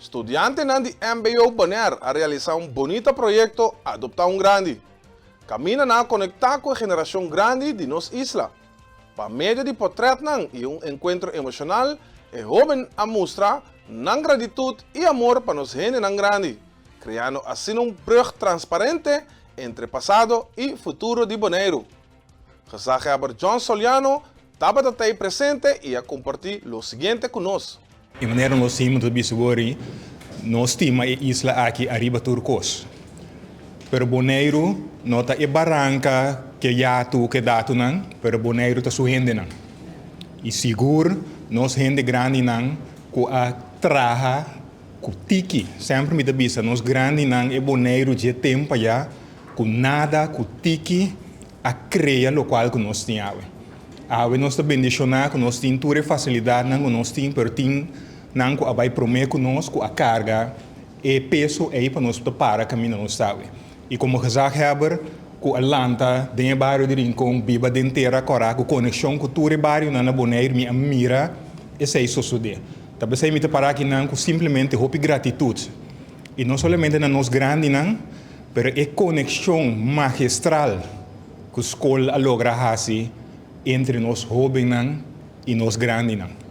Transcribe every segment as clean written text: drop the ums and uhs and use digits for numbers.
Studiantenan di mbo Bonaire a realisá un bunita proyekto Adoptá un Grandi. Kaminda nan a konektá ku e generashon grandi di nos isla. Pa medio di potrètnan i un enkuentro emoshonal, e hóben a mustra nan gratitut i amor pa nos hendenan grandi, kreando asina un brùg transparente entre pasado i futuro di Boneiru. Gezaghebber John Soliano tabata t'ei presente i a kompartí lo siguiente ku nos. E manera nos himno ta bisa wori, Nos stima e isla aki ariba tur kos. Pero Boneiru no ta e baranka ke yatu ke datunan, pero Boneiru ta su hendenan. I sigur nos hende grandinan ku a traha ku tiki, semper mi ta bisa nos grandinan e Boneiru dje tempu aya ku nada ku tiki a krea lokual ku nos tin awe. Awe nos ta bendishoná ku nos tin tur e fasilidatnan ku nos tin, pero tin nan ku a bai promé ku nos ku a karga e peso ei pa nos ta para kaminda nos ta awe. I komo gezaghebber ku a lanta den e bario di Rincon, biba den tera kòrá ku konekshon ku tur e barionan na Boneiru, mi a mira esei sosodé. Ta p'esei mi ta para akinan ku simplemente hopi gratitut, i no solamente na nos grandinan, pero e konekshon magistral ku skol a logra hasi entre nos hóbennan i nos grandinan.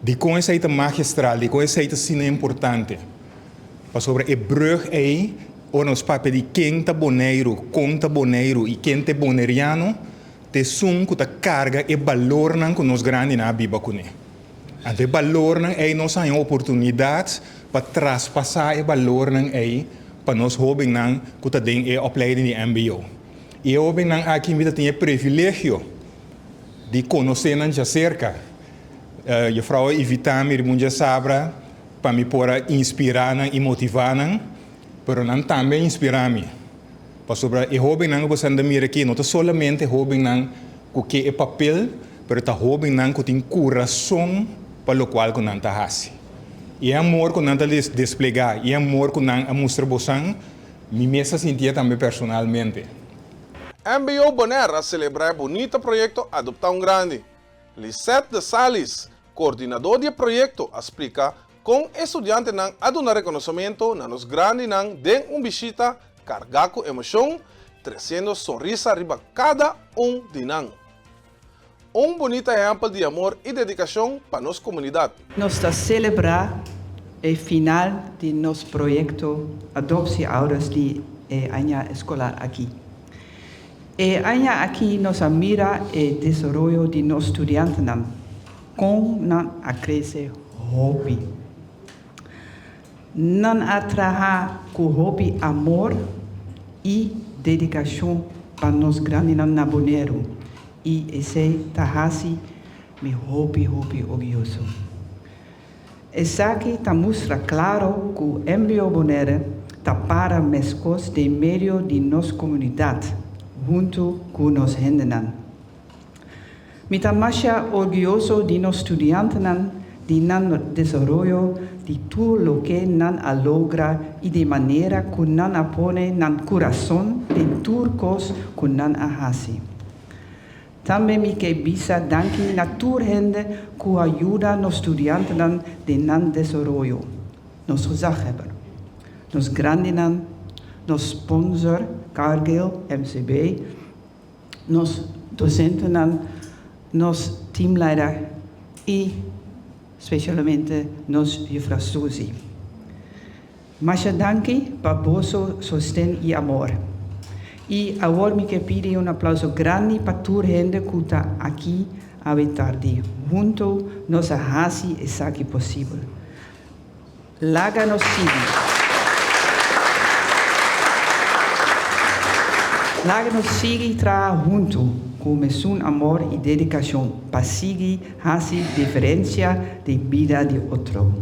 Dikon esei ta magistral? Dikon esei ta asina importante? Pasobra e brùg ei, ora nos papia di ken ta Boneiru, kon ta Boneiru i ken ta e boneriano, ta esun ku ta karga e balornan ku nos grandinan a biba kuné. Anto e balornan ei nos haña oportunidat pa traspasá e balornan ei pa nos hóbennan ku ta den e opleiding di mbo. I e hóbennan aki mi ta tin e privilegio di konosé nan djaserka. Jufrou a invitá mi riba un djasabra pa mi por a inspirá nan i motivá nan, pero nan tambe a inspirá mi. Pasobra e hóbennan ku boso a mira aki no ta solamente hóbennan ku ke e papel, pero ta hóbennan ku tin kurason pa lokual ku nan ta hasi. I e amor ku nan ta desplegá i e amor ku nan a mustra bosan, mi mes a sintié tambe personalmente. Mbo Bonaire a selebrá e bunita proyekto Adoptá un Grandi. Lisette de Salis, koordinadó di e proyekto, a splika kon e studiantenan a duna rekonosementu na nos grandinan den un bishita kargá ku emoshon, tresiendo sonrisa riba kada un di nan. Un bunita ehèmpel di amor i dedikashon pa nos komunidat. Nos ta selebrá e final di nos proyekto Adoptie-ouders di e aña eskolar aki. E aña aki nos a mira e desaroyo di nos studiantenan, kon nan a krese hopi. Nan a traha ku hopi amor i dedikashon pa nos grandinan na Boneiru i esei ta hasi mi hopi hopi orguyoso. Esaki ta mustra klaro ku mbo Bonaire ta para meskos den medio di nos komunidat huntu ku nos hendenan. Mi ta masha orguyoso di nos studiantenan, di nan desaroyo, di tur loke nan a logra i di manera ku nan a pone nan kurason den tur kos ku nan a hasi. Tambe mi ke bisa danki na tur hende ku a yuda nos studiantenan den nan desaroyo, nos gezaghebber, nos grandinan, nos sponsor Cargill, MCB, nos dosentenan, nos teamleider i spesialmente nos jufra Suzy. Masha danki pa boso sosten i amor. I awor mi ke pidi un aplauso grandi pa tur hende ku ta aki awe tardi. Hunto nos a hasi esaki posibel. Laga nos sigui. Laga nos sigui traha huntu ku mesun amor i dedikashon pa sigui hasi diferensia den bida di otro.